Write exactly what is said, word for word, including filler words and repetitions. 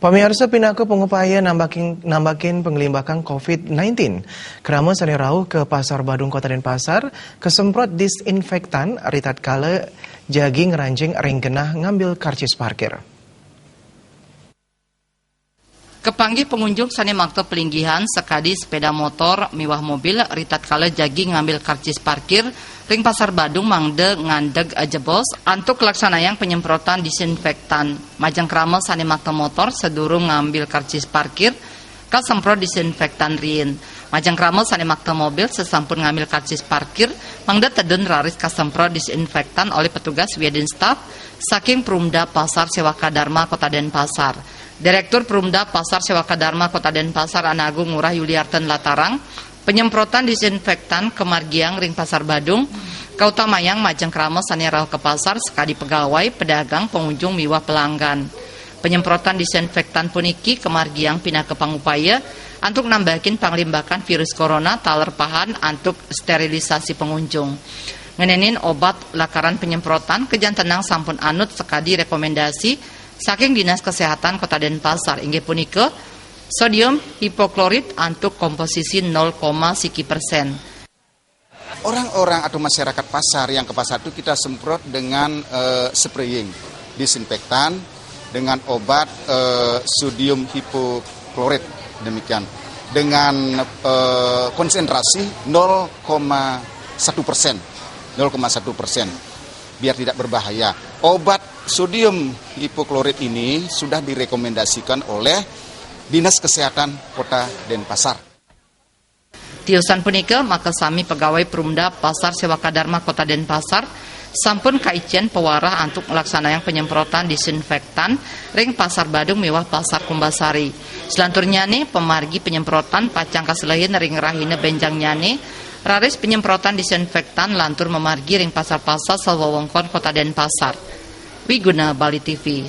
Pamiarsa, pinaka pangupaya nambakin, nambakin panglimbakan COVID-nineteen. Krama sane rauh ka Pasar Badung Kota Denpasar, kasemprot disinfektan ritatkala jagi ngranjing ring genah ngambil karcis parkir. Kapanggih pangunjung sane makta palinggihan sakadi sepeda motor miwah mobil ritatkala jagi ngambil karcis parkir ring Pasar Badung mangda ngandeg jebos antuk laksanayang panyemprotan disinfektan. Majeng krama sane makta motor sadurung ngambil karcis parkir kasemprot disinfektan riin. Majeng krama sane makta mobil sasampun ngambil karcis parkir mangda tedun raris kasemprot disinfektan olih petugas Wiadinstaf saking Perumda Pasar Sewaka Dharma Kota Denpasar. Direktur Perumda Pasar Sewaka Dharma Kota Denpasar Anagung Ngurah Yuliarten Latarang, panyemprotan disinfektan kamargiang ring Pasar Badung, kautamayang majeng krama sane rauh ka pasar sakadi pegawai, pedagang, pengunjung miwah pelanggan. Panyemprotan disinfektan puniki kamargiang pinaka pangupaya antuk nambakin panglimbakan virus corona taler pahan antuk sterilisasi pengunjung. Ngenenin obat lakaran panyemprotan kajantenang sampun anut sakadi rekomendasi saking Dinas Kesehatan Kota Denpasar, inggih punika sodium hipoklorit antuk komposisi nol koma siki persen. Orang-orang atau masyarakat pasar yang ke pasar itu kita semprot dengan eh, spraying disinfektan dengan obat eh, sodium hipoklorit, demikian dengan eh, konsentrasi nol koma satu persen, nol koma satu persen, biar tidak berbahaya. Obat sodium hipoklorit ini sudah direkomendasikan oleh Dinas Kesehatan Kota Denpasar. Tiosan punika, makasami pegawai Perumda Pasar Sewaka Dharma Kota Denpasar sampun kaicen pawarah antuk nglaksanayang panyemprotan disinfektan ring Pasar Badung miwah Pasar Kumbasari. Salanturnyane, pamargi panyemprotan pacang kaselehin ring rahina benjangnyane, raris panyemprotan disinfektan lantur mamargi ring pasar-pasar sawewengkon Kota Denpasar. Wiguna Bali T V.